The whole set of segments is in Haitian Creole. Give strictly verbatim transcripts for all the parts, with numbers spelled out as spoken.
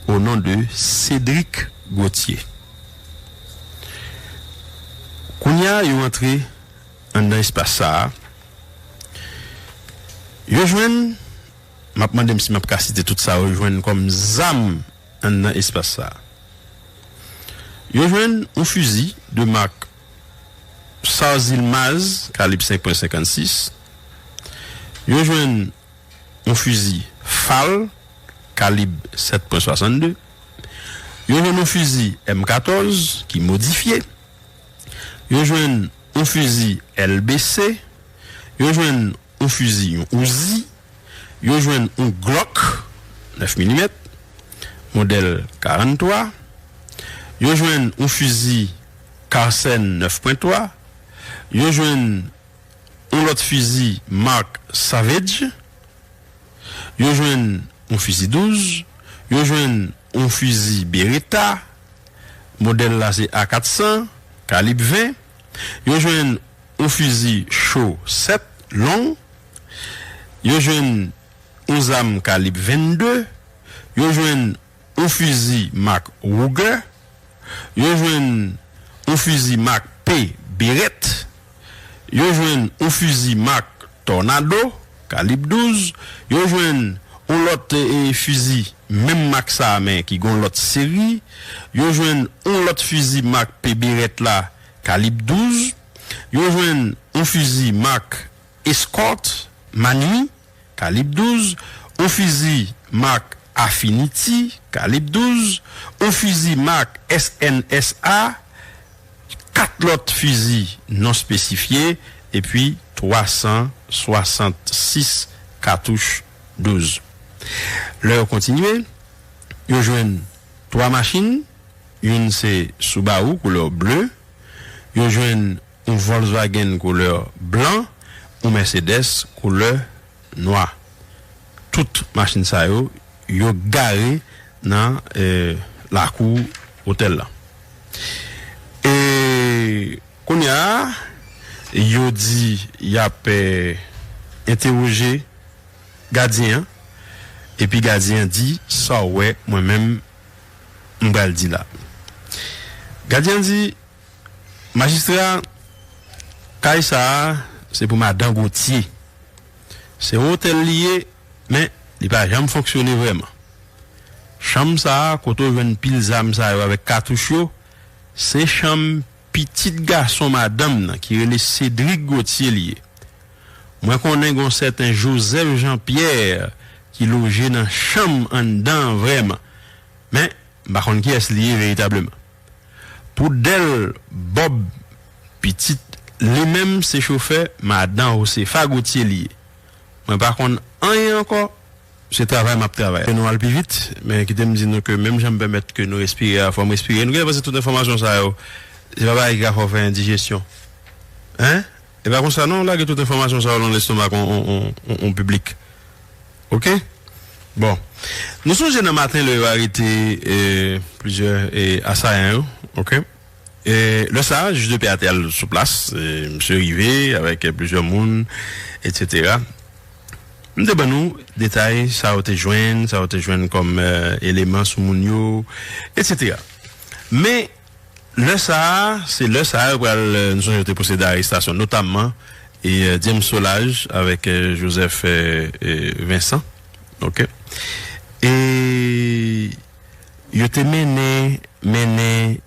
au nom de Cédric Gauthier. Kounye a, yo antre anndan espas sa a. Yo jwenn, m ap mande m si m ap ka site tout sa yo jwenn kòm zam anndan espas sa a. Yo jwenn yon fizi de mak Sarz Yilmaz, kalib senk pwen senkannsis. Yo jwenn yon fizi Fal, kalib sèt pwen swasannde. Yo jwenn yon fizi M katòz ki modifye. Yo jwenn yon fizi L B C. Yo jwenn yon fizi, yon Uzi. Yo jwenn yon Glock nèf milimèt, modèl karanntwa. Yo jwenn yon fizi Carsen nèf pwen twa. Yo jwenn yon lòt fizi mak Savage. Yo jwenn yon fizi douz. Yo jwenn yon fizi Beretta. Modèl la se A katsan, kalib ven. Yo jwenn yon fizi Cho sèt, long. Yo jwenn yon zam kalib vennde. Yo jwenn yon fizi mak Ruger. Yo jwenn yon fizi mak P Beretta. Yo jwenn yon fizi mak Tornado, kalib douz. Yo jwenn yon lòt, e, fizi, menm mak sa a, men ki gon lòt seri. Yo jwenn yon lòt fizi mak P Beretta la, kalib douz. Yo jwenn yon fizi mak Escort, Manui, kalib douz, yon fizi mak Affinity, kalib douz, yon fizi mak S N S A, kat lòt fizi non espesifye, epi twa san swasannsis katouch douz. Lè yo kontinye, yo jwenn twa machin, youn se Subaru koulè ble, yo jwenn yon Volkswagen koulè blan, yon Mercedes koulè nwa. Tout machin sa yo, yo gare nan, eh, lakou otèl la. E kounye a, yo di y ap, eh, entèwoje gadyen an, epi gadyen an di, "Sa w wè, mwen menm, m pral di la." Gadyen an di, "Majistra, kay sa a, se pou madan Gauthier. Se yon otèl li ye, men li pa janm fonksyone vrèman. Chanm sa a, kote w jwenn pil zam sa yo avèk katouch yo, se chanm pitit gason madanm nan ki rele Cédric Gauthier li ye. Mwen konnen gon sèten Joseph Jean Pierre ki loje nan chanm anndan an vrèman, men m pa konn kiyès li ye veritableman. Pou Dèl Bòb pitit, li menm se chofè madan Josefa Gauthier li ye. Mwen pa konn anyen ankò, se travay m ap travay." Ke nou al pi vit, men kite m di nou ke menm jan m pèmèt ke nou respire a, fò m respire. Nou gen pase tout enfòmasyon sa yo, se pa bagay ki ka fè w fè endijesyon. Hein? E pa konsa non, lage tout enfòmasyon sa yo nan lestomak on, on, on, on, on piblik. Oke? Bon. Nou sonje nan maten lè yo arete, eh, plizyè, eh, asayan yo, oke? E lè sa a, jij de pè a te al sou plas, eh, misye rive avèk, eh, plizyè moun, etsetera. M te ban nou detay sa yo te jwenn, sa yo te jwenn kòm, eh, eleman sou moun yo, etsetera. Men, lè sa a, se lè sa a yo pral, eh, nou sonje yo te pwosede a arestasyon, notamman, e, eh, James Solages avèk, eh, Joseph, eh, eh, Vincent. Oke? E yo te mennen, mennen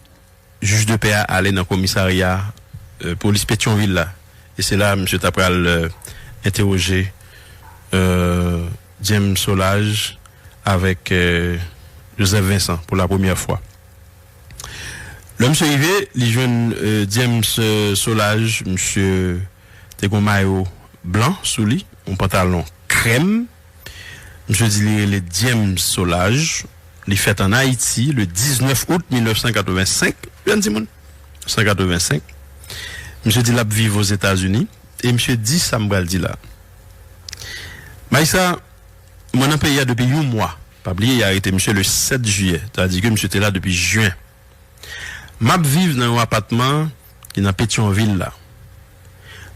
jij de pè a ale nan komisarya, eh, polis Petyonvil la. E se la, misye ta pral, eh, entèwoje, eh, James Solages avèk, eh, Joseph Vincent pou la premyè fwa. Lè misye rive, li jwenn, eh, James, eh, Solages, misye te gon mayo blan sou li, yon pantalon krèm. Misye di li rele James Solages. Li fèt ann Ayiti le diznèf out mil nèf san katrevensenk. Jèn timoun. San katrevensenk. Misye di l ap viv Ozetazini. E misye di sa m pral di la. Majistra, mwen nan peyi a depi yon mwa. Pa bliye, y arete misye le sèt jiyè. Sa vle di ke misye te la depi jen. M ap viv nan yon apatman ki nan Petyonvil la.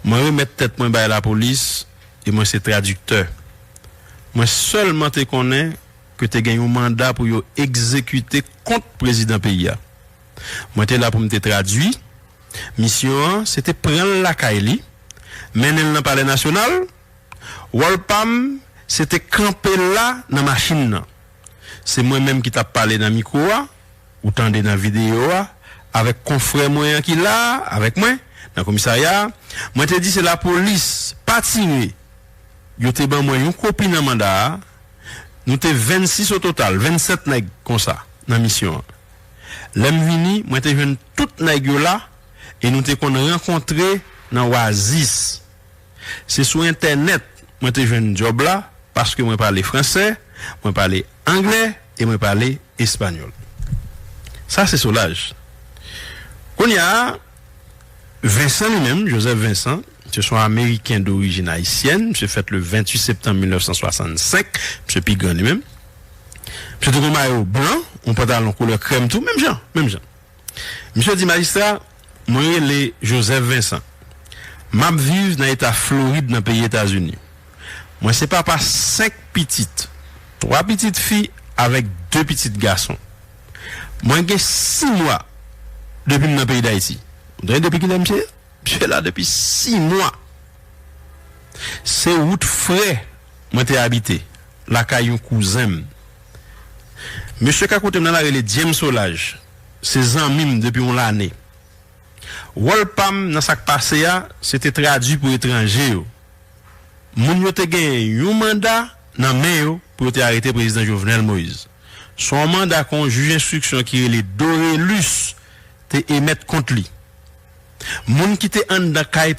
Mwen remèt tèt mwen bay lapolis e mwen se tradiktè. Mwen sèlman te konnen ke te gen yon manda pou yo egzekite kont prezidan peyi a. Mwen te la pou m te tradui. Misyon an, se te pran l lakay li, mennen l nan Palè Nasyonal. Wòl pa m, se te kanpe la nan machin nan. Se mwen menm ki t ap pale nan mikwo a, ou tande nan videyo a, avèk konfrè mwen an ki la a, avèk mwen, nan komisarya a. Mwen te di se lapolis, pa tire. Yo te ban mwen yon kopi nan manda a. Nou te vennsis o total, vennsèt nèg konsa, nan misyon an. Lè m vini, mwen te jwenn tout nèg yo la, e nou te konn rankontre nan Oasis. Se sou entènèt mwen te jwenn djòb la, paske mwen pale fransè, mwen pale anglè, e mwen pale espanyòl. Sa se Solaj. Kounye a, Vincent li menm, Joseph Vincent, misye se yon Ameriken dorijin ayisyèn, misye fèt le venntuit septanm mil nèf san swasannsenk, misye pi gran li menm. Misye te gen yon mayo blan, yon pantalon koulè krèm tou, menm jan, menm jan. Misye di, majistra, mwen rele Joseph Vincent. M ap viv nan eta Florid nan peyi Etazini. Mwen se papa senk pitit, twa pitit fi avèk de pitit gason. Mwen gen sis mwa depi m nan peyi Dayiti. Ou tande depi kilè misye? Misye la depi sis mwa. Se wout Frè mwen te abite, lakay yon kouzen m. Mesye k a kote m nan la rele James Solaj. Se zanmi m depi yon lane. Wòl pa m nan sa k pase a, se te tradui pou etranje yo. Moun yo te genyen yon manda nan men yo pou yo te arete prezidan Jovenel Moïse. Se yon manda ke yon jij enstriksyon ki rele Dorelus te emèt kont li. Moun ki te anndan kay